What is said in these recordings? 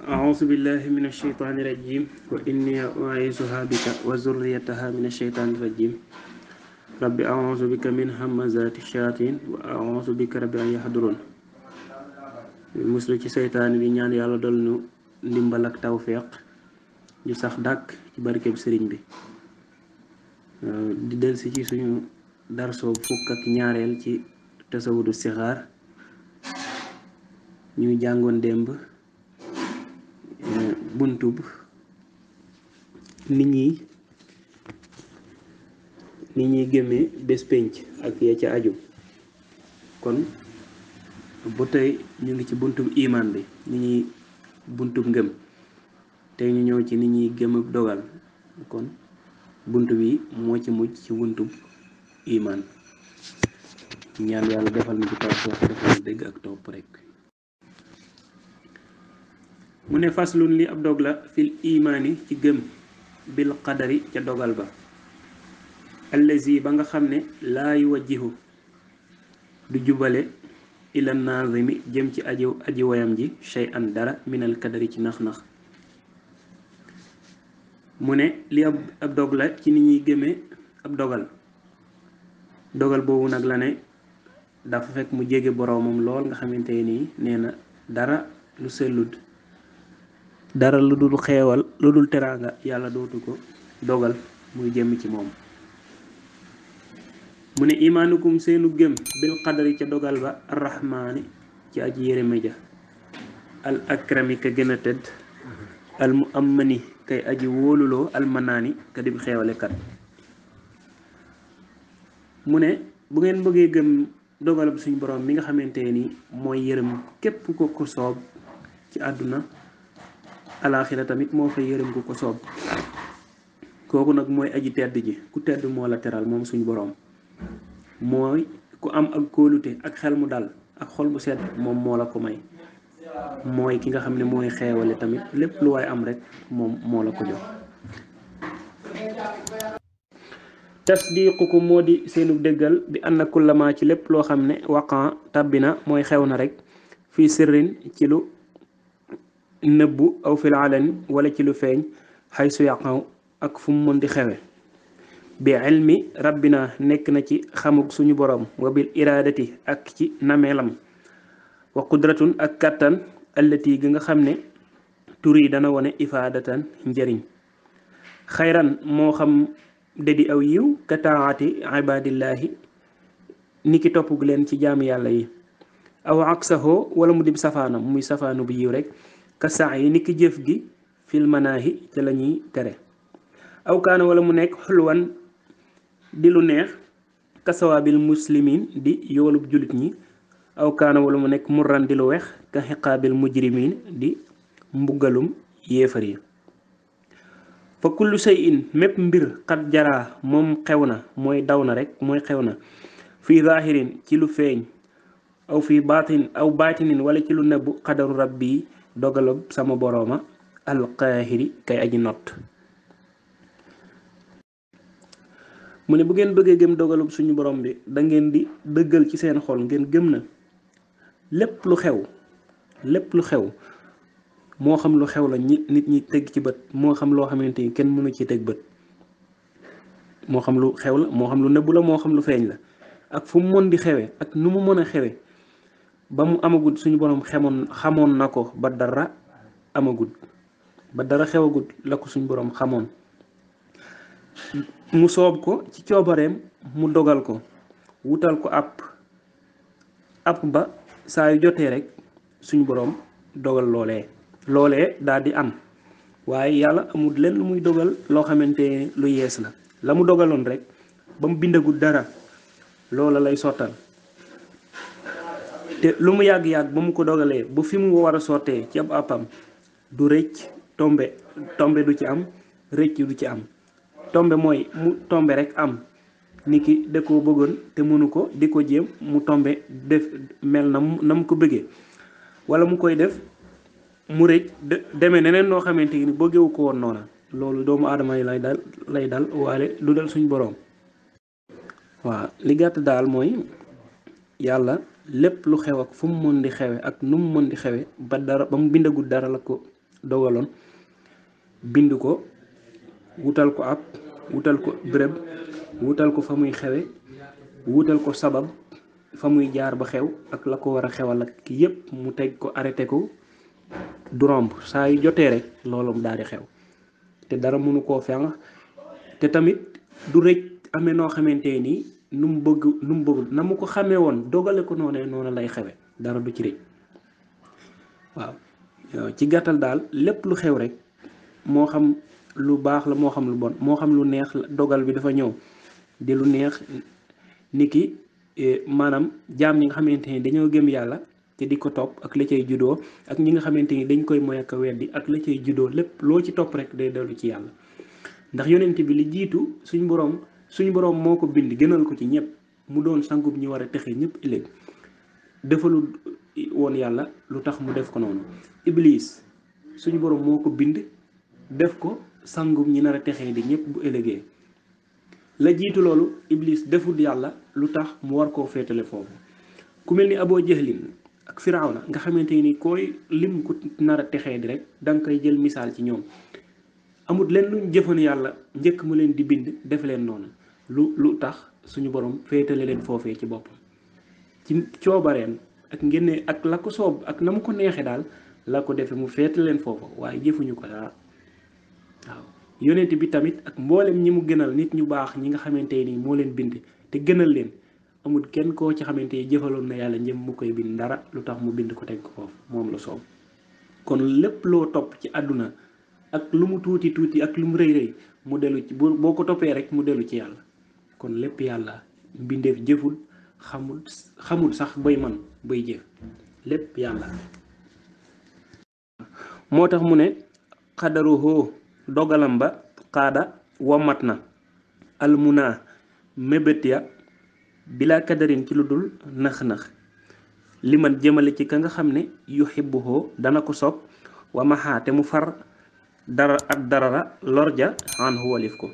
أعوذ بالله من الشيطان الرجيم وإني أعيذها بك وذريتها من الشيطان الرجيم رب أعوذ بك من همزات الشياطين وأعوذ بك رب أن يحضرون muslu ci seytaane di ñaan yàlla dal ñu ndimbal ak tawfeex ju sax dàkk ci barkeb sëriñ bi di delsi ci suñu darsoo fukk ak ñaareel ci tasawudu sixaar ñuy jàngoon démb buntub nit ñi gëmee bés pénc ak ya ca aju kon bu tey ñu ngi ci buntub imaan bi nit ñi buntub ngëm tey ñu ñëw ci nit ñi gëm ak dogal kon bunt bi moo ci mujj ci buntub imaan ñaan yàlla defal na ci tawfeex defal dégg ak topp rek mu ne faslun li ab dog la fil imaani ci gëm bil qadari ca dogal ba allazi ba nga xam ne laa yuwajjihu du jubale ila naazimi jëm ci aji woyam ji shay'an dara minal kadari ci nax-nax mu ne li ab dog la ci ni ñuy gëmee ab dogal boobu nag la ne dafa fekk mu jege boroomam lool nga xamante nii nee na dara lu sellut dara lu dul xeewal lu dul teraanga yàlla dootu ko dogal muy jëm ci moom mu ne imaanukum seenu gëm bil qadari ca dogal ba arrahmaani ci aji yërëme ja al akrami ka gën a tëdd al mu ammani kay aji wóoluloo almanaani ka dib xeewalekat mu ne bu ngeen bëggee gëm dogalab suñu borom mi nga xamante ni mooy yërëm képp ko soob ci àdduna alaaxira tamit moo fay yërëm ko soob kooku nag mooy aji tedd ji ku tedd moo la teral moom suñu borom mooy ku am ak kóolute ak xel mu dal ak xol bu sedd moom moo la ko may mooy ki nga xam ne mooy xeewale tamit lépp lu waay am rek moom moo la ko jox tasdiquku moo di seenu déggal bi anna kullama ci lépp loo xam ne waqan tàbbina mooy xew na rek fii sirrin ci lu nëbbu aw fil alani wala ci lu feeñ xay su yaqaw ak fu mu mën di xewe bi ilmi rabbina nekk na ci xamuk suñu borom wa bil iradati ak ci nameelam wa qudratun ak kàttan allati gi nga xam ne tur yi dana wone ifaadatan njëriñ xayran moo xam dedi aw yiw ka taati ibadillahi ni ki topp gu leen ci jaamu yàlla yi aw aksaho wala mu dib safaanam muy safaanu bu yiw rek ka saa yi ni ki jëf gi fil manaahi ca la ñuy tere aw kaana wala mu nekk xulwan di lu neex ka sawaabil muslimin di yoolub jullit ñi aw kaana wala mu nekk murran di lu weex ka xiqaabil mujrimin di mbugalum yéefar yi fa kullu shay'in mépp mbir xat jaraa moom xew na mooy daw na rek mooy xew na fii zaahirin ci lu feeñ aw fii baatinin wala ci lu nëbbu xadaru rabbi dogalab sama borooma alqaahiri kay aji not mu ne bu ngeen bëggee gëm dogalub suñu borom bi da ngeen di dëggal ci seen xol ngeen gëm na lépp lu xew moo xam lu xew la nit ñi teg ci bët moo xam loo xamante ni kenn mënu ci teg bët moo xam lu xew la moo xam lu nëbbu la moo xam lu feeñ la ak fu mu mën di xewe ak nu mu mën a xewe ba mu amagul suñu borom xamoon na ko ba dara amagul ba dara xewagul la ko suñu borom xamoon mu soob ko ci coobareem mu dogal ko wutal ko app ba saa yu jotee rek suñu boroom dogal loolee daal di am waaye yàlla amul lenn lu muy dogal loo xamante lu yees la mu dogaloon rek ba mu bindagul dara loola lay sottal te lu mu yàgg-yàgg ba mu ko dogalee bu fi mu war a sottee ci ab appam du rëcc tombe du ci am rëcc du ci am tombe mooy mu tombe rek am niki da koo bëggoon te mënu ko di ko jéem mu tombe def mel na mu ko bëggee wala mu koy def mu rëcc demee neneen noo xamante ni bëggewu ko woon noona loolu doomu aadama yi lay dal waale lu dal suñ boroom waaw li gàtt daal mooy yàlla lépp lu xew ak fu mu mën di xewe ak nu mu mën di xewe ba mu bindagul dara la ko dogaloon bind ko wutal ko wutal ko béréb wutal ko fa muy xewe wutal ko sabab fa muy jaar ba xew ak la ko war a xewal ak yépp mu teg ko arrêté ko du romb saa yu jotee rek loolu daal di xew te dara mënu koo fenq te tamit du rëcc amee noo xamante ni nu mu bëgg na mu ko xamee woon dogale ko noonu lay xewe dara du ci rëcc. waaw ci gàttal daal lépp lu xew rek moo xam lu baax la moo xam lu bon moo xam lu neex la dogal bi dafa ñëw di lu neex niki maanaam jaam ñi nga xamante ni dañoo gëm yàlla te di ko topp ak la cay juddoo ak ñi nga xamante ni dañ koy moy ak weddi ak la cay juddoo lépp loo ci topp rek day dellu ci yàlla. ndax yonent bi li jiitu suñu boroom moo ko bind gënal ko ci ñëpp mu doon sangub ñi war a texe ñëpp ëllëg defalul woon yàlla lu tax mu def ko noonu. Iblis suñu boroom moo ko bind def ko sangub ñi nar a texee di ñëpp bu ëllëgee la jiitu loolu Iblis deful yàlla lu tax mu war koo féetale foofu. ku mel ni Aboo Jahlin ak Firawna nga xamante ni koy lim ku nar a texee di rek danga koy jël misaal ci ñoom. amut leen luñ jëfan yàlla njëkk mu leen di bind def leen noonu lu tax suñu borom féetale leen foofee ci boppam ci coobareem ak ngénne ak la ko soob ak na mu ko neexee daal la ko defee mu féetale leen foofa waaye jëfuñu ko dara. waaw yonent bi tamit ak mboolem ñi mu gënal nit ñu baax ñi nga xamante ni moo leen bind te gënal leen amul kenn koo ci xamante ni jëfaloon na yàlla njëm mu koy bind dara lu tax mu bind ko teg ko foofu moom la soob. kon lépp loo topp ci àdduna ak lu mu tuuti tuuti ak lu mu rëy rëy mu dellu ci boo ko toppee rek mu dellu ci yàlla kon lépp yàlla mbindeef jëful xamul sax bay man bay jëf lépp yàlla. moo tax mu ne xadaruhu dogalam ba xaada womat na almuna mébét ya bila kadarin ci lu dul nax-nax li man jëmale ci ka nga xam ne yuhibbuhu dana ko sopp wa maxaa te mu far dara ak darara lorja an walif ko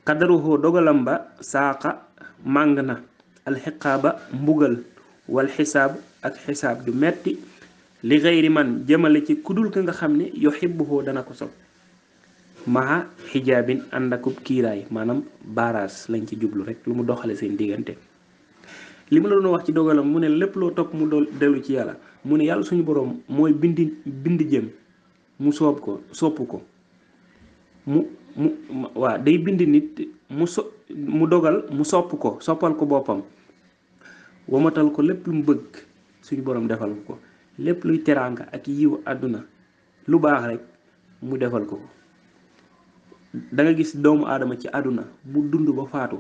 xadaruhu dogalam ba saaqa màng na alxiqaaba mbugal wal xisaab ak xisaab du metti li xeyri man jëmale ci kudul ka nga xam ne yuhibbuhu dana ko sopp maha xijaabin ànd akub kiiraay maanaam baaraas lañ ci jublu rek lu mu doxale seen diggante. li ma la doon wax ci dogalam mu ne lépp loo topp mu dellu ci yàlla mu ne yàlla suñu boroom mooy bind jëm mu sopp ko waa day bind nit mu dogal mu soppal ko boppam womatal ko lépp lu mu bëgg suñu boroom defal ko lépp luy teraanga ak yiw àdduna lu baax rek mu defal ko. da nga gis doomu aadama ci àdduna bu dund ba faatu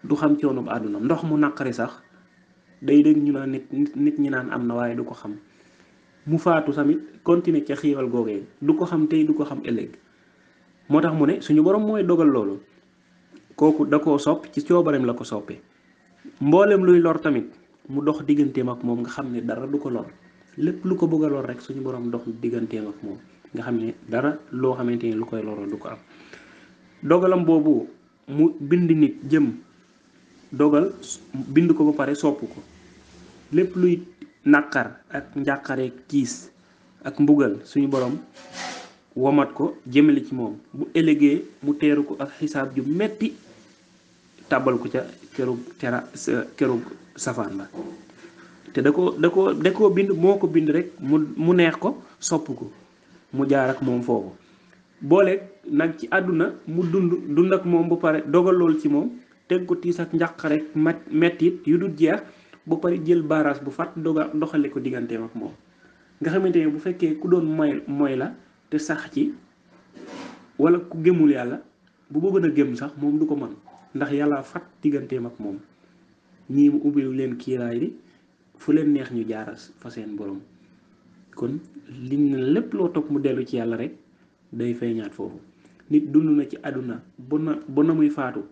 du xam coono bu àdduna ndox mu naqari sax day dégg ñu naan nit ñi naan am na waaye du ko xam mu faatu tamit continuer ca xiiwal googee du ko xam tey du ko xam ëllëg. moo tax mu ne suñu borom mooy dogal loolu kooku da koo sopp ci coobareem la ko soppee mboolem luy lor tamit mu dox digganteem ak moom nga xam ne dara du ko lor lépp lu ko bëgg a lor rek suñu borom dox digganteem ak moom nga xam ne dara loo xamante ni lu koy loro du ko am. dogalam boobu mu bind nit jëm dogal bind ko ba pare sopp ko lépp luy naqar ak njàqare kiis ak mbugal suñu borom womat ko jëmale ci moom bu ëllëgee mu teeru ko ak xisaab ju metti tàbbal ko ca kerug safaan ba te da koo bind moo ko bind rek mu neex ko sopp ko mu jaar ak moom foofu boole nag ci àdduna mu dund ak moom ba pare dogal lool ci moom teg ko tiis ak njàq rek mettit yu dul jeex ba pare jël baaraas bu fàtt doxale ko digganteem ak moom nga xamante ne bu fekkee ku doon mooy la te sax ci wala ku gëmul yàlla bu bëggoon a gëm sax moom du ko mën ndax yàlla fàtt digganteem ak moom ñii mu ubbil leen kiiraay bi fu leen neex ñu jaaras fa seen borom kon liñ ne lépp loo topp mu dellu ci yàlla rek day feeñaat foofu nit dund na ci àdduna ba na muy faatu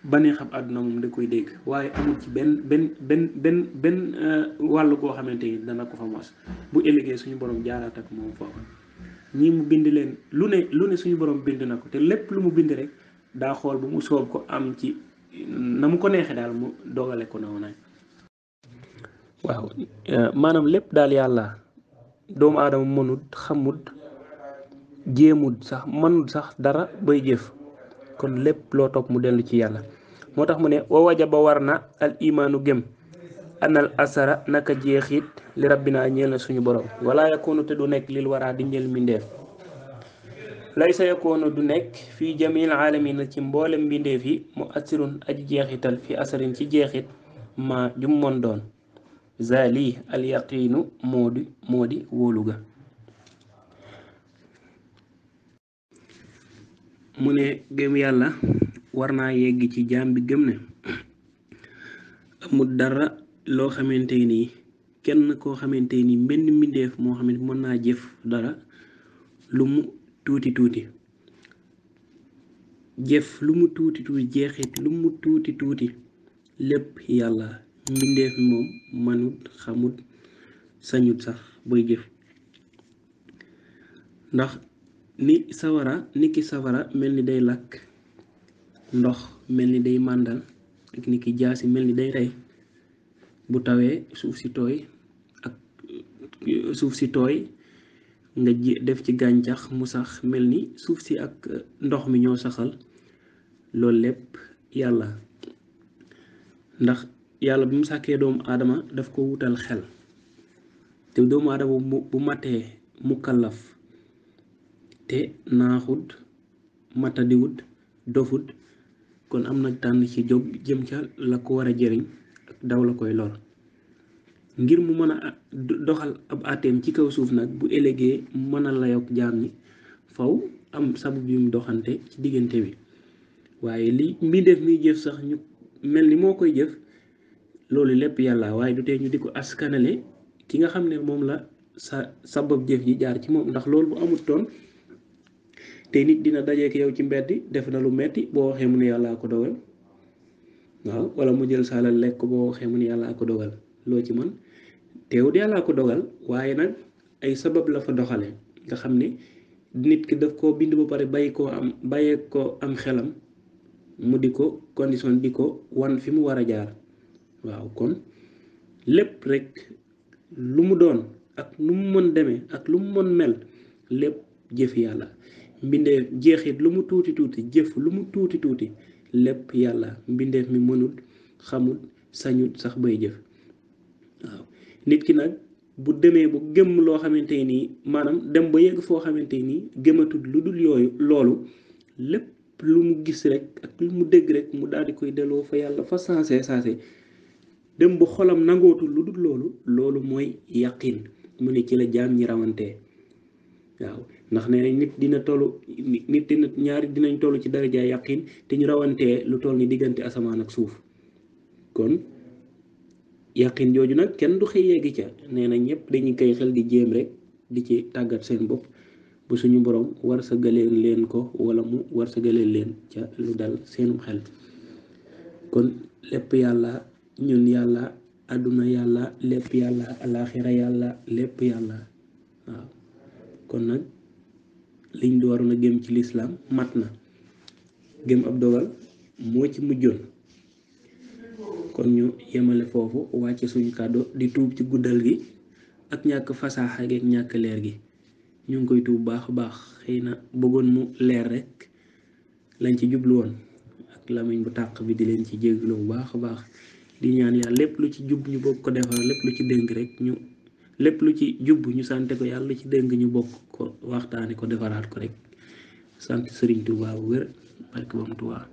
banee xam àdduna moom da koy dégg waaye amul ci benn wàll goo xamante ni dana ko fa mos bu ëllëgee suñu borom jaaraat ak moom foofu ñii mu bind leen lu ne suñu borom bind na ko te lépp lu mu bind rek daa xool bu mu soob ko am ci na mu ko neexee daal mu dogale ko noonu. waaw maanaam lépp daal yàlla doomu aadama mënut xamut jéemut sax mënut sax dara bay jëf kon lépp loo topp mu dellu ci yàlla moo tax mu ne wa wajaba war na al imaanu gëm anal asara naka jeexit li rabbina ñeel na suñu borom wala yakunu te du nekk lil waraa di njël mbindeef laysa yakunu du nekk fii jamil aalamina ci mboolem mbindeef yi mu asirun aji jeexital fi asarin ci jeexit ma jum mon doon zali al yaqiinu moo di wóolu ga mu ne gëm yàlla war naa yegg ci jaam bi gëm ne amul dara loo xamante ni kenn koo xamante ni mbenn mbindeef moo xamante mën naa jëf dara lu mu tuuti tuuti jëf lu mu tuuti tuuti jeexit lu mu tuuti tuuti lépp yàlla mbindeef mi moom manut xamut sañut sax bay jëf ndax ni ki sawara mel ni day lakk ndox mel ni day màndal ak ni ki jaasi mel ni day rey bu tawee suuf si tooy nga def ci gàncax mu sax mel ni suuf si ak ndox mi ñoo saxal loolu lépp yàlla ndax yàlla bi mu sàkkee doomu aadama daf ko wutal xel te doomu aadama bu matee mukallaf te naaxut matadiwut dofut kon am na tànn ci jóg jëm ca la ko war a jëriñ ak daw la koy lor ngir mu mën a doxal ab àtteem ci kaw suuf nag bu ëllëgee mën a layoog jaam ñi faw am sabab yu mu doxante ci diggante bi waaye li mbindeef miy jëf sax ñu mel ni moo koy jëf loolu lépp yàlla waaye du tee ñu di ko askanale ki nga xam ne moom la sabab jëf ji jaar ci moom ndax loolu bu amut toon te nit dina dajeek yow ci mbedd def na lu metti boo waxee mu ne yàllaa ko dogal waaw wala mu jël saalal lekk boo waxee mu ne yàllaa ko dogal loo ci man teewut yàllaa ko dogal waaye nag ay sabab la fa doxale nga xam ne nit ki daf koo bind ba pare bàyyee ko am xelam mu di ko condition di ko wan fi mu war a jaar waaw kon lépp rek lu mu doon ak lu mu mën demee ak lu mu mën mel lépp jëf yàlla mbindeef jeexit lu mu tuuti tuuti jëf lu mu tuuti tuuti lépp yàlla mbindeef mi mënul xamul sañut sax bay jëf waaw nit ki nag bu demee bu gëm loo xamante nii maanaam dem ba yegg foo xamante nii gëmatul lu dul loolu lépp lu mu gis rek ak lu mu dégg rek mu daal di koy delloo fa yàlla fa saase dem ba xolam nangootul lu dul loolu mooy yaqin mu ne ci la jaam ñi rawantee waaw ndax ne nit ñaari dinañ toll ci daraja yaqin te ñu rawantee lu toll ni diggante asamaan ak suuf kon yaqin jooju nag kenn du xëy yeggi ca nee na ñëpp dañuy koy xel di jéem rek di ci tàggat seen bopp bu suñu borom war sa galeen leen ko wala mu war sa galeen leen ca lu dal seenum xel kon lépp yàlla ñun yàlla àdduna yàlla lépp yàlla alaaxira yàlla lépp yàlla waaw kon nag liñ di waroon a gëm ci lislaam mat na gëm ab dogal moo ci mujjoon kon ñu yemale foofu wàcce suñu kàddu di tuub ci guddal gi ak ñàkk fasaaxa gi ak ñàkk leer gi ñu ngi koy tuub baax a baax xëy na bëggoon mu leer rek lañ ci jublu woon ak lamiñ bu tàq bi di leen ci jéglu bu baax a baax di ñaan yàlla lépp lu ci jub ñu bokk ko defar lépp lu ci dëng rek lépp lu ci jub ñu sante ko yàlla lu ci dëng ñu bokk ko waxtaane ko defaraat ko rek sant Sëriñ Tuubaa bu wér barke Bam Tuubaa